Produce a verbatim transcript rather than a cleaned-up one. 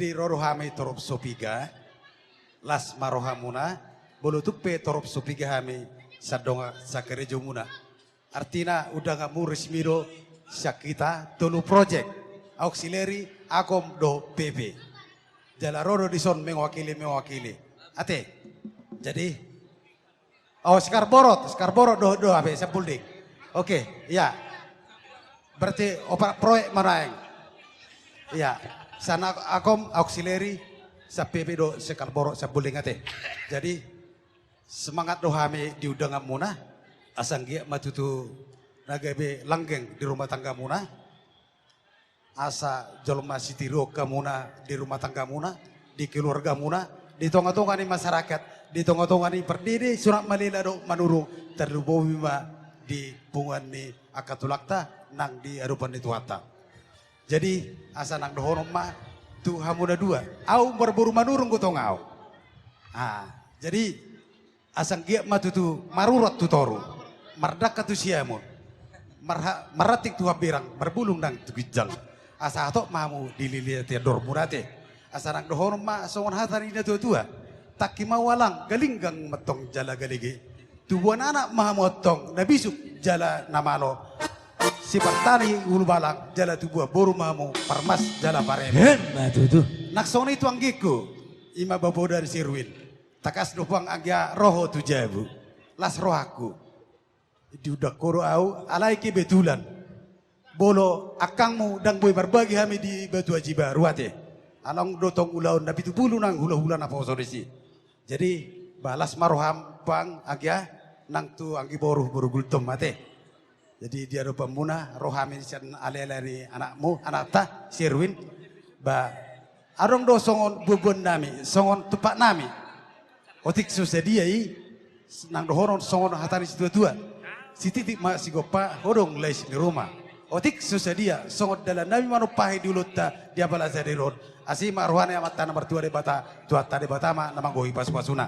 Di ro do hami torop so piga, las ma rohamuna, molo tung pe torop so piga hami sandongan sakarejomuna. Artina undanganmu resmi do sian hita tolu projek, auxiliary, agom dohot P P. Jala ro do dison mewakili-mewakili. Ate. Jadi, oh, sekar borot, sekar borot do, do, ape, Sampulding. Oke, iya. Berarti opat proyek ma nuaeng. Iya. Sian agom, auxiliary, sian P P do sekar borot Sampulding, ate. Jadi, semangat do hami di undanganmuna, asa anggiat ma tutu na gabe langgeng di rumah tanggamuna. Asa jolma sitiruon hamuna di rumah tanggamuna, di keluargamuna, di tonga-tonga ni masyarakat, di tonga-tonga ni pardede, Surat Malela dohot Manurung, tarlumobi ma di punguan ni angka tulangta nang di adopan ni Tuhanta. Jadi, asa nang dohonon ma tu hamu na dua, au marboru Manurung do tong au. Ah, jadi, asa anggiat ma tutu marurat tu toru, mardangka tu siamun, marha-, marranting tu hambirang, marbulung nang tu ginjang. Asa hatop ma hamu dililiti andormuna, ate. Asa nang dohonon ma songon hata ni na tua-tua: Tangki ma ualang, galinggang ma antong jala galege. Tubuan anak ma hamu antong na bisuk jala na malo. Sipartani hulubalang jala tubuan boru ma hamu parmas jala pareme. Emma tutu. Nang songon i tu anggingku, i ma Babodan si Erwin. Tangkas do pang anggia ro ho tu jabu. Las rohangku. Diundang ho do au, alai kebetulan, molo angkangmu ndang boi marbagi hami di Batu Aji Baru, ate. Alai adong do tong ulaon na pitu pulu nang hula-hula naposo disi. Jadi, ba las ma roham pang anggia, nang tu anggi boru, boru Gultom, ate. Jadi, di adopanmuna, ro hami sian ale-ale ni anakmu, anakta, si Erwin. Ba, adong do songon buabuan nami, songon tumpak nami. Otik so sadia i, nang dohonon songon hata ni situa-tua: Sititi ma sigompa, hodong lais ni ruma. Otik so sadia, songon dalan nami manumpahi di ulaonta di apala sadari on. Asi ma roha ni Amanta na martua Debata, Tuhanta Debata ma na manggohi pasu-pasuna.